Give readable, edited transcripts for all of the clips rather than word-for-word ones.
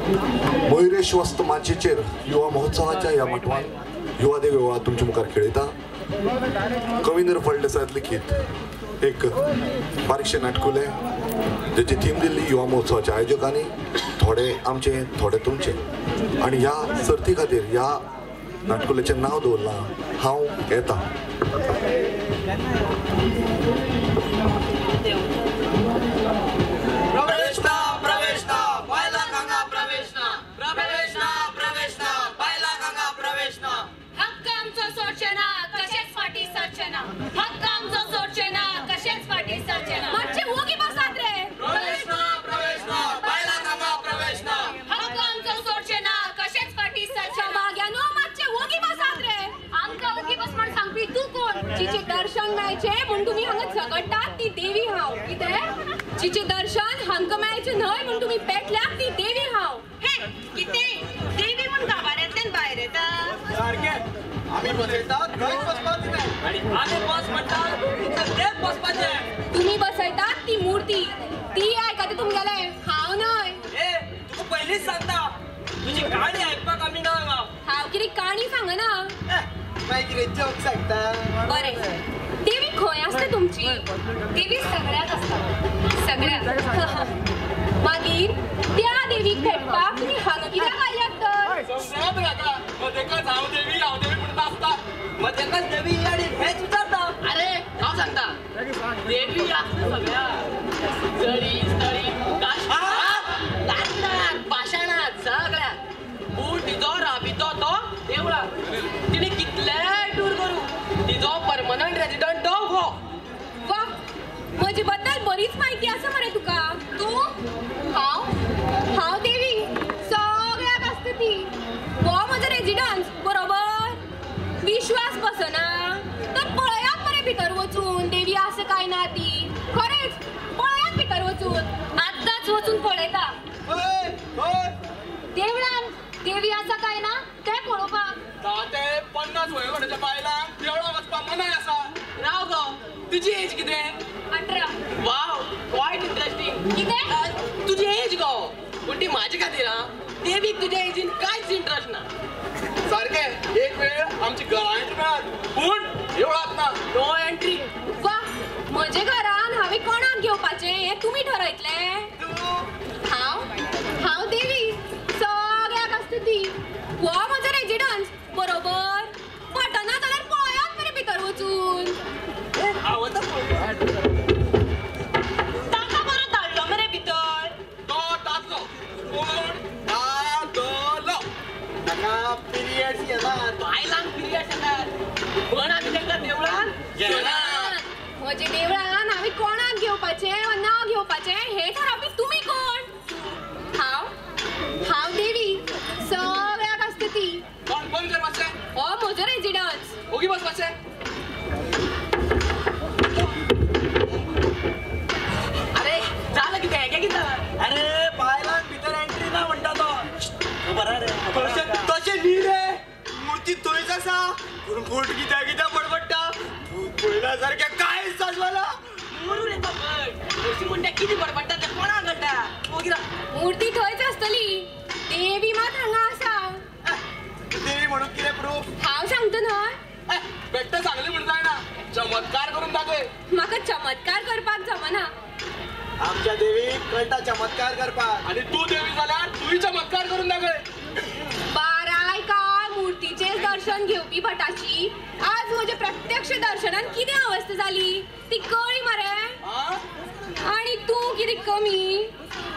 मयुरेश वस्त माचयेचेर युवा महोत्सवाच्या ह्या मटवान युवा देव युवा तुमच्या मुखार खेळयता. कविंद्र फळदेसाय लिखीत एक बारीकशें नाटकुलें जेची थीम दिल्ली युवा महोत्सवाच्या आयोजकांनी, थोडे आमचे थोडे तुमचे. आनी ह्या सर्ती खातीर ह्या नाटकुल्याचें नांव दवरलां हांव येता. प्रवेश ना प्रवेश ना बायलांक हांगा प्रवेश ना, प्रवेश ना प्रवेश ना बायलांक हांगा प्रवेश ना. हक्क आमचो सोडचे ना, कशेंच फाटीं सरचे ना. हक्क आमचो सोडचे ना, कशेंच फाटीं सरचे ना. मातशे ओगी बसात रे. प्रवेश ना प्रवेश ना बायलांक हांगा प्रवेश ना. हक्क आमचो सोडचे ना, कशेंच फाटीं सरचे ना. माग्यानो मातशे ओगी बसात रे. आमकां ओगी बस म्हण सांगपी तूं कोण? जिचें दर्शन मेळचें म्हूण तुमी हांगा झगडटात ती देवी हांव. कितें? जिचें दर्शन हांकां मेळचें न्हय म्हूण तुमी पेटल्यात ती देवी हांव. हे कितें देवी म्हूण गाभाऱ्यांतल्यान भायर येता? सारकें आमी बसयतात थंयच बसपाक दिना आनी आमी बस म्हणटात तेच बसपाचें. तुमी बसयतात ती मूर्ती ती आयकता तुमगेलें, हांव न्हय. ए तुका पयलींच सांगता, तुजी काणी आयकपाक आमी ना हांगा. हांव कितें काणी सांगना. मागीर कितें जोक सांगता? बरें, देवी खंय आसता तुमची? देवी सगळ्याक आसता, सगळ्याक. मागीर त्या देवीक भेटपाक तुमी हांगा कित्याक आयल्यात तर? समजत म्हाका, मदेकच हांव देवी हांव देवी म्हणटा आसता, मदेकच देवी आनी हेंच विचारता. अरे हांव सांगता, देवी आसता सगळ्याक, जरी स्थळी लाकडाक पाशाणात सगळ्याक. पूण तिजो राबितो तो देवळाक. तिणे कितलेय टूर करूं, तिजो परमनंट रेजिडंट तो हो. वा, म्हजे बद्दल बरीच म्हायती आसा मरे तुका. तूं? हांव हांव देवी, सगळ्याक आसता ती. हो म्हजो रेजिडन्स, बरोबर? विश्वास बसना तर पळयात मरे भितर वचून देवी आसा काय ना ती. खरेंच पळयात भितर वचून, आत्ताच वचून पळयता. देवळान देवी आसा काय ना तें पळोवपाक. 10 ते 50 वयोगटाच्या बायलांक देवळां वचपाक मनाय आसा. राव गो, तुजी एज कितें? 18. वाव, क्वायट इंट्रस्टींग. कितें? तुजी एज गो, पूण ती म्हाजे खातीर. हा, देवीक तुज्या एजीन कांयच इंट्रस्ट ना. सारकें, एक वेळ आमची घरां एंट्री मेळत पूण देवळांत ना. No entry. वा, म्हजे घरान हांवें कोणाक घेवपाचें हें तुमी ठरयतले? हांव हांव देवी, सगळ्याक आसता ती. हो म्हजो रेजिडन्स, बरोबर? पटना जाल्यार पळयात मरे भितर वचून. ताका बरो धाडलो मरे भितर. तो दादलो, पूण दादलो. ताका पिरियड्स येतात, बायलांक पिरियड्स येतात म्हण आमी तांकां देवळान घेनात. म्हजे देवळान हांवें कोणाक घेवपाचें वा ना घेवपाचें हें थारावपी तुमी कोण? हांव हांव देवी, सगळ्याक आसता ती. कोण बंद कर मातशें. हो म्हजो रेजिडन्स. ओगी बस मातशें. अरे जालें कितें? हें कितें जालां? अरे बायलांक भितर एंट्री ना म्हणटा तो. तशें न्ही रे, मूर्ती थंयच आसा पूण फूट कित्याक कित्याक बडबडटा. पळयल्या सारकें कांयच आसवाला. मरूं रे तो भट, हरशीं म्हणटा कितें बडबडटा तें कोणाक कळटा. ओगी राव. मूर्ती थंयच आसतली, देवी मात हांगा आसा. देवी म्हणून कितें प्रूफ? हांव सांगता न्हय. बेश्टें सांगलें म्हूण जायना, चमत्कार करून दाखय. म्हाका चमत्कार करपाक जमना. आमच्या देवीक कळटा चमत्कार करपाक. आनी तूं देवी जाल्यार तूंय चमत्कार करून दाखय. बाराय काळ मूर्तीचें दर्शन घेवपी भटाची आज म्हजे प्रत्यक्ष दर्शनान कितें अवस्था जाली ती कळ्ळी मरे. आनी तूं कितें कमी?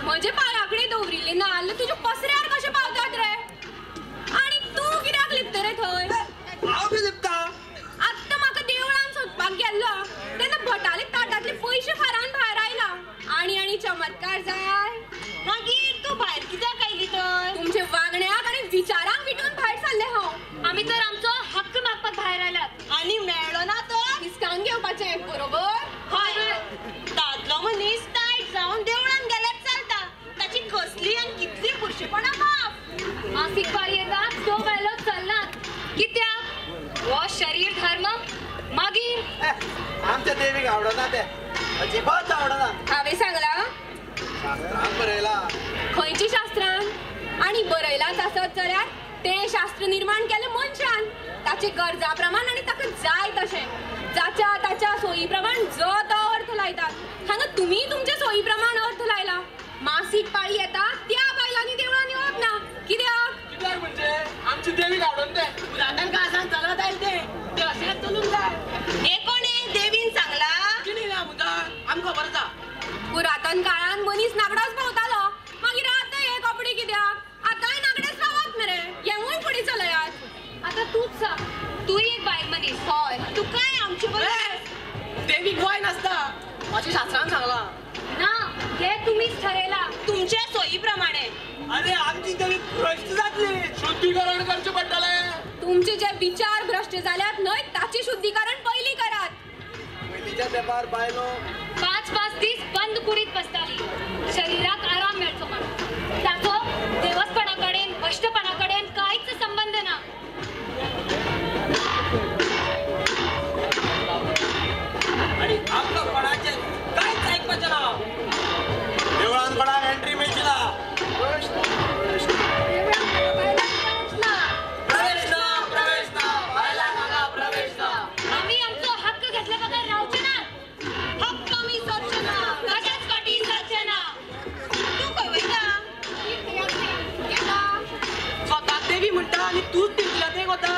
म्हजे पांया कडेन दवरिल्ले नाल्ल तुज्या पसऱ्यार कशें पावतात रे? आनी तूं कित्याक लिपता रे थंय? हांव कितें लिपता? आत्तां म्हाका देवळान सोदपाक गेल्लो तेन्ना भटाले ताटांतले पयशे फारान भायर आयला. आनी आनी चमत्कार जाय. मागीर तूं भायर कित्याक आयली तर? तुमचे वागण्याक आनी विचारांक विटून भायर सरले हांव. आमी तर आमचो हक्क मागपाक भायर आयल्यात आनी मेळ्ळो ना तर हिसकावन घेवपाचें, बरोबर? हय, दादलो मनीस तायट जावन देवळान गेल्यार चलता, ताची कसली आनी कितली पुरशेपणां माफ. मासीक पाळी येता तो बायलो चलनात कित्याक? हो शरीर धर्म. मागीर आमच्या देवीक आवडना ते, अजिबात आवडना. हांवें सांगलां? शास्त्रान बरयला. खंयची शास्त्रान? आनी बरयलाच आसत जाल्यार तें शास्त्र निर्माण केलें मनशान ताचे गरजा प्रमाण आनी ताका जाय तशें जाच्या ताच्या सोयी प्रमाण जो तो अर्थ लायतात. हांगा तुमी तुमच्या सोयी प्रमाण अर्थ लायला. मासीक पाळी येता त्या बायलांनी देवळान येवप ना कित्याक? कित्याक म्हणजे आमची देवी काडून ते पुरातन काळान चलत आयले ते अशेंच चलूंक जाय. हे कोणे देवीन सांगला? कितें ना मुद्दा आमकां खबर आसा. पुरातन काळान मनीस नागडोच भोंवतालो, मागीर आतां हे कपडे कित्याक? आतांय नागडेच रावात मरे, हेंवूय फुडें चलयात. आतां तूच सांग, तूं एक बायल मनीस. हय, तुकाय आमचे बरोबर देवीक वय नासता अशें शास्त्रान सांगलां. ना, हे तुमीच ठरयला तुमच्या सोयी प्रमाणे. अरे आमची देवी भ्रष्ट जातली, शुद्धीकरण करचें पडटलें. तुमचे जे विचार भ्रष्ट जाल्यात न्हय ताचें शुद्धीकरण पयलीं करात. पयलींच्या तेंपार बायलो 5-5 दीस बंद कुडीत बसताली, शरीराक आराम मेळचो म्हणून. ताचो देवस्पणा कडेन भश्टपणा कडेन कांयच संबंद ना. आनी आमकां कोणाचें कांयच आयकपाचें ना. देवळान कोणाक एंट्री मेळची ना. प्रवेश ना, प्रवेश ना, बायलांक हांगा प्रवेश ना. आमी आमचो हक्क घेतले बगर रावचे ना. हक्क आमी सोडचे ना, कशेंच फाटीं सरचे ना. तूं खंय वयता? स्वताक देवी म्हणटा आनी तूच तितल्यात वता.